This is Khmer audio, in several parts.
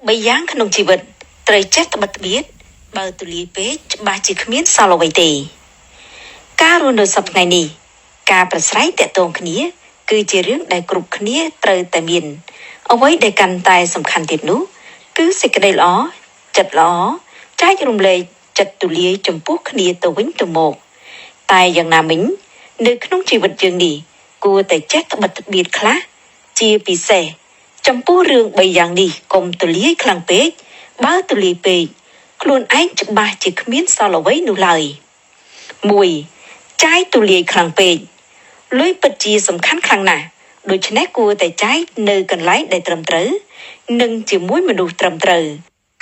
បីយ៉ាងក្នុងជីវិតត្រូវចេះត្បិតត្បៀតបើទូលាយពេកច្បាស់ជាគ្មានសល់អ្វីទេ ការរស់នៅសព្វថ្ងៃនេះការប្រស្រ័យតាក់ទងគ្នា គឺជារឿងដែលគ្រប់គ្នាត្រូវតែមាន អ្វីដែលកាន់តែសំខាន់ទៀតនោះ គឺសេចក្តីល្អចិត្តល្អចែករំលែកចិត្តទូលាយចំពោះគ្នាទៅវិញទៅមក តែយ៉ាងណាមិញ នៅក្នុងជីវិតយើងនេះគួរតែចេះត្បិតត្បៀតខ្លះជាពិសេសចំពោះរឿងបីយ៉ាងនេះកុំទូលាយខ្លាំងពេកបើទូលាយពេកខ្លួនឯងច្បាស់ជាគ្មានសល់អ្វីនោះឡើយ1ចាយទូលាយខ្លាំងពេកលុយពិតជាសំខាន់ខ្លាំងណាស់ដូច្នេះគួរតែចាយនៅកន្លែងដែលត្រឹមត្រូវនិងជាមួយមនុស្សត្រឹមត្រូវ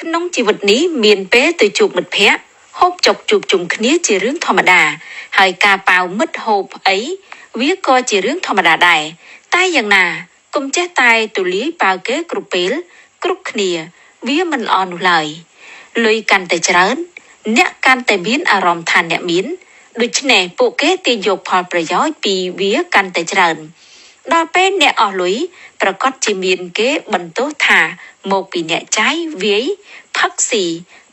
ក្នុងជីវិតនេះមានពេលទៅជួបមិត្តភ័ក្តិហូបចុកជួបជុំគ្នាជារឿងធម្មតាហើយការប៉ាវមិត្តហូបអីវាក៏ជារឿងធម្មតាដែរតែយ៉ាងណាកុំចេះតែទូលាយប៉ាវគេគ្រប់ពេលគ្រប់គ្នាវាមិនល្អនោះឡើយលុយកាន់តែច្រើនអ្នកកាន់តែមានអារម្មណ៍ថាអ្នកមានដូច្នេះពួកគេទាញយកផលប្រយោជន៍ពីវាកាន់តែច្រើនដល់ពេលអ្នកអស់លុយប្រកាសជាមានគេបន្ទោសថាមកពីអ្នកចាយវាយផឹកស៊ី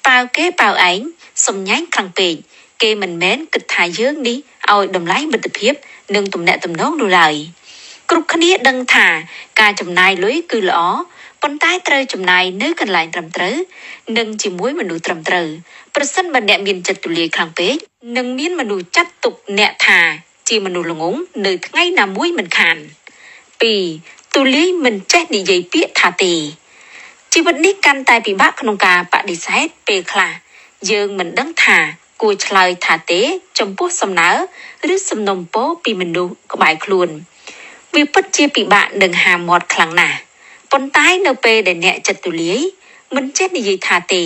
ប៉ាវគេប៉ាវឯងសំញែងខ្លាំងពេកគេមិនមែនគិតថាយើងនេះឲ្យតម្លៃមិត្តភាពនិងទំនាក់ទំនងនោះឡើយគ្រប់គ្នាដឹងថាការចំណាយលុយគឺល្អប៉ុន្តែត្រូវចំណាយនៅកន្លែងត្រឹមត្រូវនិងជាមួយមនុស្សត្រឹមត្រូវប្រសិនបើអ្នកមានចិត្តទូលាយខ្លាំងពេកនឹងមានមនុស្សចាត់ទុកអ្នកថាជាមនុស្សល្ងង់នៅថ្ងៃណាមួយមិនខាន2ទូលាយមិនចេះនិយាយពាក្យថាទេជីវិតនេះកាន់តែពិបាកក្នុងការបដិសេធពេលខ្លះយើងមិនដឹងថាគួរឆ្លើយថាទេចំពោះសំណើឬសំណូមពរពីមនុស្សក្បែរខ្លួនវាពិតជាពិបាកនឹងហាមាត់ខ្លាំងណាស់ប៉ុន្តែនៅពេលដែលអ្នកចិត្តទូលាយមិនចេះនិយាយថាទេ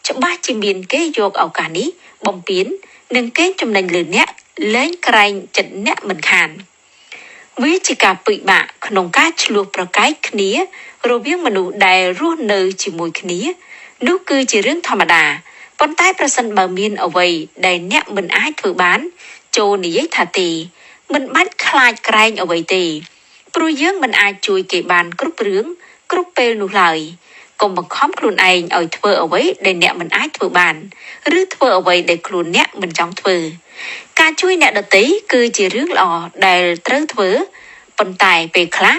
ច្បាស់ជាមានគេយកឱកាសនេះបំពាននិងកេងចំណេញលើអ្នកលែងក្រែងចិត្តអ្នកមិនខានវាជាការពិបាកក្នុងការឆ្លោះប្រកែកគ្នារវាងមនុស្សដែលរស់នៅជាមួយគ្នានោះគឺជារឿងធម្មតាប៉ុន្តែប្រសិនបើមានអ្វីដែលអ្នកមិនអាចធ្វើបានចូលនិយាយថាទេមិនបាច់ខ្លាចក្រែងអ្វីទេព្រោះយើងមិនអាចជួយគេបានគ្រប់រឿងគ្រប់ពេលនោះឡើយកុំបង្ខំខ្លួនឯងឲ្យធ្វើអ្វីដែលអ្នកមិនអាចធ្វើបានឬធ្វើអ្វីដែលខ្លួនអ្នកមិនចង់ធ្វើការជួយអ្នកដទៃគឺជារឿងល្អដែលត្រូវធ្វើប៉ុន្តែពេលខ្លះ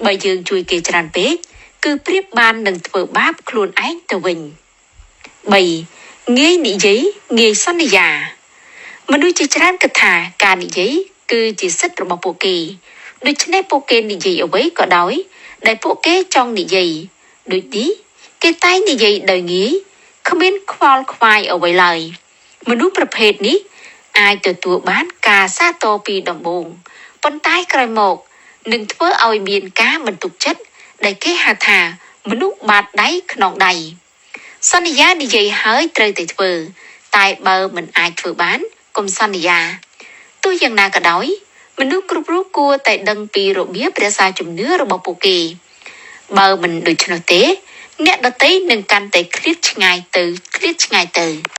បើយើងជួយគេច្រើនពេកគឺប្រៀបបាននឹងធ្វើបាបខ្លួនឯងទៅវិញ3ងាយនិយាយងាយសន្យាមនុស្សជាច្រើនគិតថាការនិយាយគឺជាសិទ្ធិរបស់ពួកគេដូច្នេះពួកគេនិយាយអ្វីក៏ដោយដែលពួកគេចង់និយាយដូចនេះគេតែងនិយាយដោយងាយគ្មានខ្វល់ខ្វាយអ្វីឡើយមនុស្សប្រភេទនេះអាចទទួលបានការសាទរពីដំបូងប៉ុន្តែក្រោយមកនឹងធ្វើឲ្យមានការមិនទុកចិត្តដែលគេហៅថាមនុស្សបាតដៃខ្នងដៃសន្យានិយាយហើយត្រូវតែធ្វើតែបើមិនអាចធ្វើបានកុំសន្យាទោះយ៉ាងណាក៏ដោយមនុស្សគ្រប់រូបគួរតែដឹងពីរបៀបរក្សាជំនឿរបស់ពួកគេបើមិនដូច្នោះទេអ្នកដទៃនឹងកាន់តែឃ្លាតឆ្ងាយទៅឃ្លាតឆ្ងាយទៅ